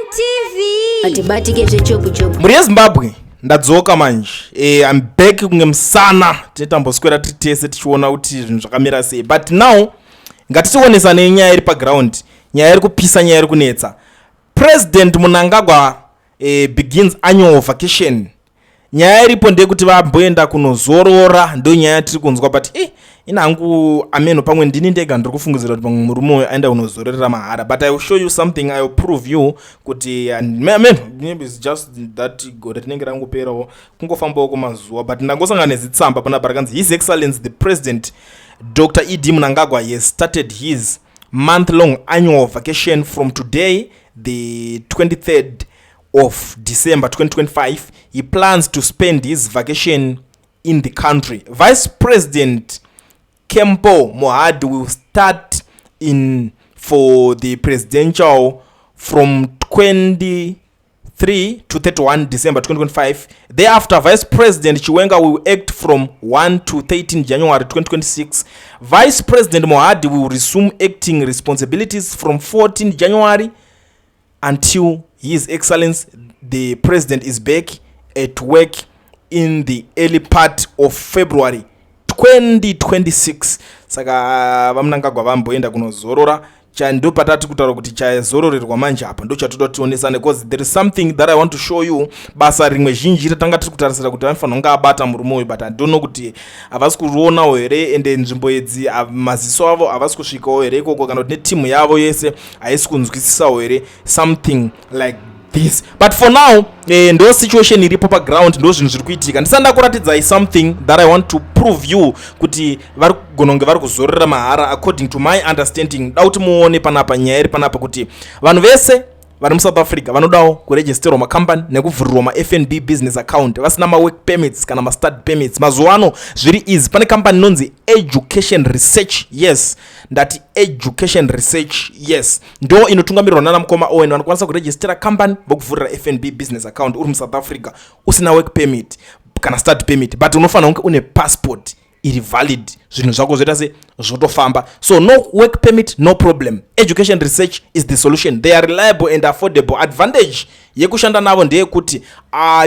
TV. Atibatike zvechopu chopu. Mhuri yeZimbabwe ndadzoka manje. I'm back kunge musana tetamboswera tiri tese tichiona kuti zvinhu zvakamira sei. But now ngatitionesanei nyaya iri paground, nyaya iri kupisa, nyaya iri kunetsa. President Mnangagwa begins annual vacation. Nyaya iripo ndeyekuti vamboenda kunozorora, ndo nyaya yatiri kunzwa, but ina hangu ameno, pamwe ndini ndega ndiri kufungidzira kuti pamwe murume uyu aenda kunozororera mahara. But I will show you something, I will prove you kuti ameno, maybe it's just that gore rinenge rangoperawo, kungofambawo kwemazuva. But ndangosangana nezitsamba panapa rakanzi His Excellence the President Dr. ED Mnangagwa has started his month long annual vacation from today, the 23rd of December 2025. He plans to spend his vacation in the country. Vice President Kembo Mohadi will start in for the presidential from 23 to 31 December 2025. Thereafter, Vice President Chiwenga will act from 1 to 13 January 2026. Vice President Mohadi will resume acting responsibilities from 14 January until His Excellency the President is back at work in the early part of February 2026. Saka vaMnangagwa vamboenda kunozorora. Ndo patati kutaura kuti chazororerwa manje apa ndo chatoda tionesane, because there is something that I want to show you. Basa rimwe zhinji ratanga tiri kutarisira kuti vanofanira kunge abata murume uyu, but I don't know kuti havasi kurionawo here, ende nzvimbo idzi maziso avo havasi kusvikawo here ikoko, kana kuti netimu yavo yese haisi kunzwisisawo here, something like this. But for now, ndo situation iripo paground, ndo zvinhu zviri kuitika. Ndisati ndakuratidzai something that I want to prove you kuti vari kugona kunge vari kuzorora mahara, according to my understanding, da kuti muone panapa nyaya iri panapa kuti vanhu vese vari muSouth Africa vanodawo kuregisterwa makambani nekuvhurirwa maFNB business account vasina mawork permits kana mastudy permits, mazuva ano zviri easy. Pane kambani inonzi Education Research. Yes, ndati Education Research. Yes, ndo inotungamirirwa nana mukoma Owen. Vanokwanisa kurejistera kambani, vokuvhurira FNB business account uri muSouth Africa usina work permit kana study permit, but unofanira kunge une passport iri valid. Zvinhu zvako zvoita se zvotofamba. So no work permit, no problem. Education Research is the solution. They are reliable and affordable. Advantage yekushanda navo ndeyekuti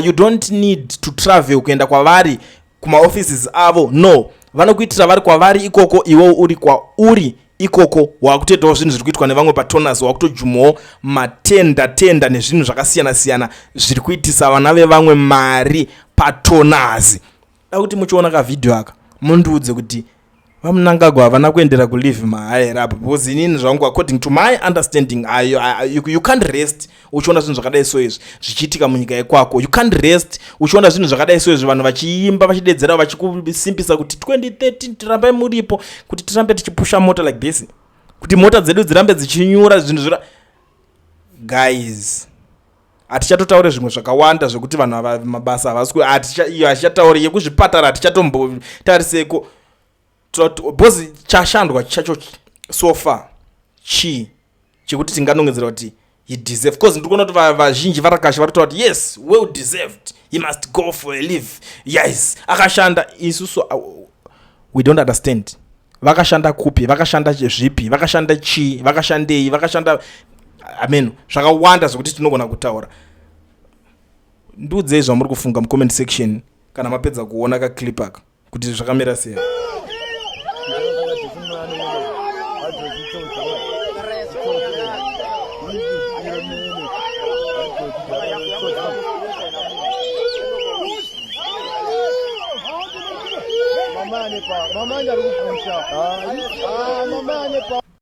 you don't need to travel kuenda kwavari kumaoffices avo. No, vanokuitira vari kwavari ikoko. Iwewo uri kwauri ikoko wakutoitawo zvinhu zviri kuitwa nevamwe patoners, wakutojumawo matenda tenda nezvinhu zvakasiyana-siyana zviri kuitisa vana vevamwe mari patoners. Da kuti muchiona kavhidhio aka, mundiudze kuti vaMnangagwa havana kuendera kuleave mahara here apa, because inini zvangu, according to my understanding, you can't rest uchiona zvinhu zvakadai so izvi zvichiitika munyika yekwako. You can't rest uchiona zvinhu zvakadai so izvi, vanhu vachiimba, vachidedzera, vachikusimbisa kuti 2013 tirambai muripo, kuti tirambe tichipusha mota like this, kuti mota dzedu dzirambe dzichinyura zvinhu zvira. Guys, hatichatotauri zvimwe zvakawanda zvekuti vanhu ava mabasa havasi, iyo hatichatauri yekuzvipatara, hatichatombotariseko, because chashandwa chacho so far chii chekuti tinganongedzera kuti he deserve? Because ndiri kuona kuti vazhinji varakashi vari kutaura kuti yes, well deserved, he must go for a leave, yes, akashanda. Isusu we don't understand. Vakashanda kupi? Vakashanda zvipi? Vakashanda chii? Vakashandei? Vakashanda ameno zvakawanda zvekuti tinogona kutaura. Ndiudzei zvamuri kufunga mucomment section kana mapedza kuona kaclip aka kuti zvakamira sei. Mamane pa, mamane ari kupusha. Ah, mamane pa.